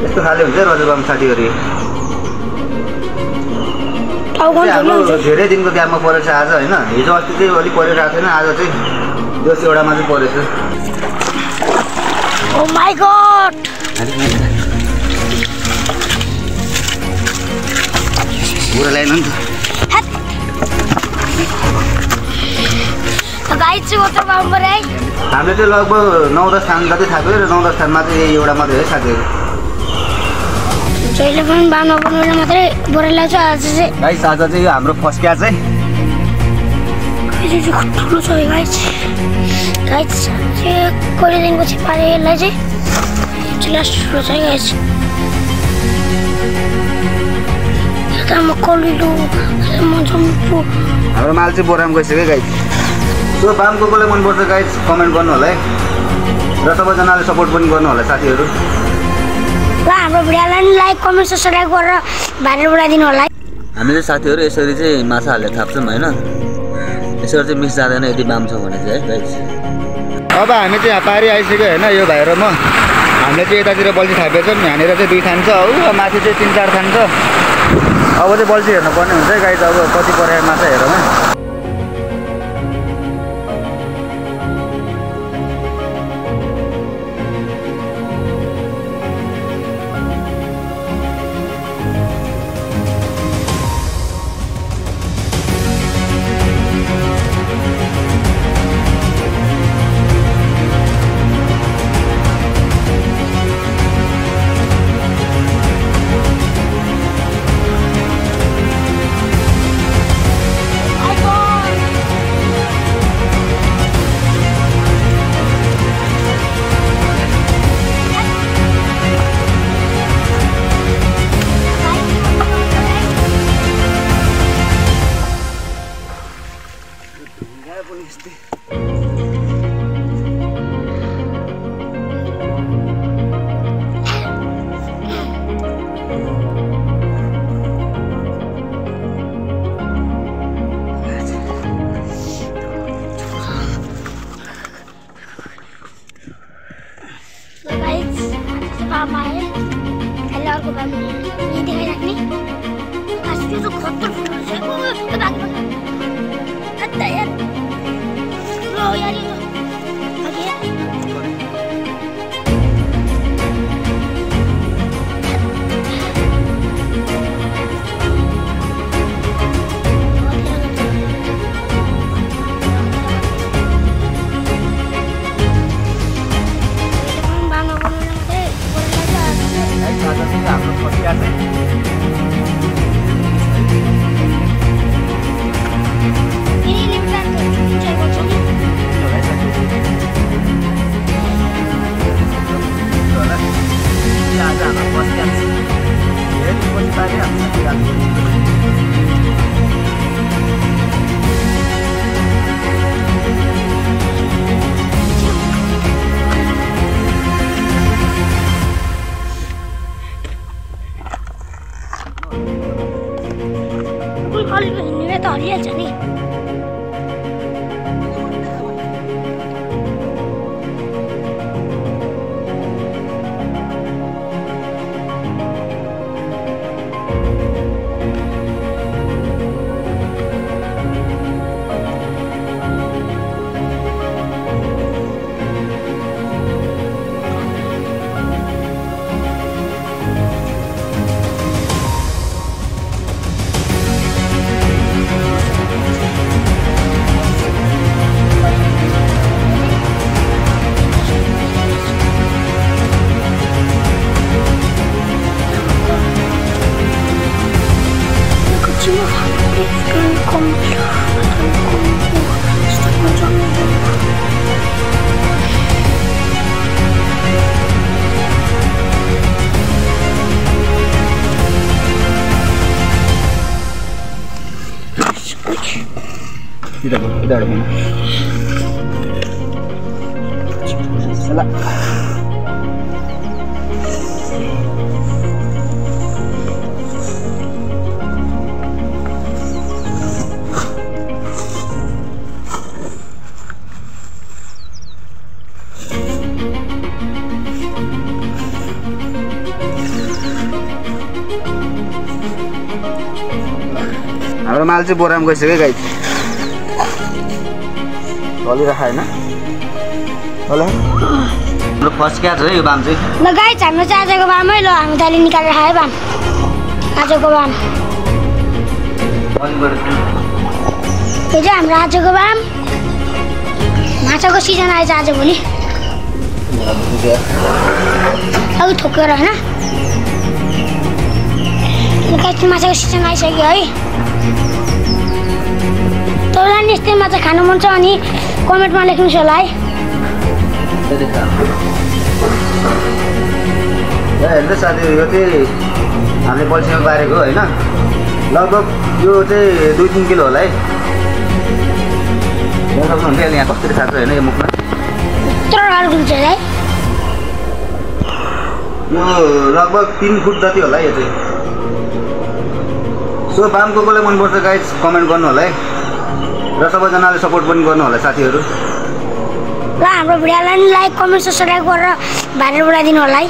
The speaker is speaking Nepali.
यस्तो खाले हुन्छ रजबाम साथीहरु धेरै दिनको ग्यापमा परेछ आज हैन हिजो अस्ति चाहिँ अलि परिरहेको थिएन आज चाहिँ दोस एउटामा चाहिँ परेछ ओ माय गॉड पुरा लाइन हुन्छ त गाइस चाहिँ वाटर बाउन्डर है हामीले चाहिँ लगभग 9-10 थान जति थाक्यो र 9-10 थानमा चाहिँ एउटा मात्रै है साथीहरु जहिले पनि बाउन्डर बनाउन मात्रै बोरालाई चाहिँ आज चाहिँ गाइस आज चाहिँ यो हाम्रो फर्स्ट क्याच है यो ठुलो छ गाइस गाइस चाहिँ कहिले दिनको चाहिँ पारे यसलाई चाहिँ लास्ट ठुलो छ गाइस यता म कलिलो म जम्पु हाम्रो माल चाहिँ बोराम गइसक्यो गाइस सो बाम कोले मन पर्छ गाइस कमेन्ट गर्नु होला है र सबैजनाले सपोर्ट पनि गर्नु होला साथीहरु ल हाम्रो भिडियोलाई लाइक कमेन्ट सब्स्क्राइब गरेर भाइरल बनाइदिनु होला हामीले साथीहरु यसरी चाहिँ माछा हालेर थाप्छौं हैन यसरी चाहिँ मिस जाँदैन यदि बाम छ भने चाहिँ है गाइस अब हामी चाहिँ यहाँ पारी आइसक्यो हैन यो भाइ र म हामीले चाहिँ यतातिर बल्छी थापेछौँ यहाँनिर चाहिँ 2 थान छ हो माथि चाहिँ 3-4 थान छ अब चाहिँ बल्छी हेर्नु पर्ने हुन्छ है गाइस अब कति परे माछा हेरौँ है हिँड्ने त हरिहाल्छ नि Tidak ada. Salah. हाम्रो माल चाहिँ बोरामा गइसक्यो गाइस चलिरहेको होइन होला हाम्रो फर्स्ट क्याच हो यो बाम चाहिँ ल गाइस हाम्रो चाहिँ आजको बामै ल हामी त अलि निकालेर खायो बाम आजको बाम यो चाहिँ हाम्रो आजको बाम माछाको सिजन आएछ आज भोलि अघि ठोकेर होइन माछाको सिजन आइसक्यो है तपाईँलाई नि यस्तै माछा खानु मन छ अनि कमेन्टमा लेख्नुहोस् होला है हेर्नु साथीहरू यो चाहिँ हामीले बल्छीमा पारेको होइन लगभग यो चाहिँ 2-3 किलो होला है सक्नुहुन्छ यहाँ कसरी खान्छ होइन यो मुखमा है यो लगभग 3 फुट जति होला है यो चाहिँ सो बामको कसलाई मनपर्छ गाइस कमेन्ट गर्नु होला है र सबैजनाले सपोर्ट पनि गर्नु होला साथीहरू ल हाम्रो भिडियोलाई नि लाइक कमेन्ट सब्सक्राइब गरेर भाइरल बनाइदिनु होला है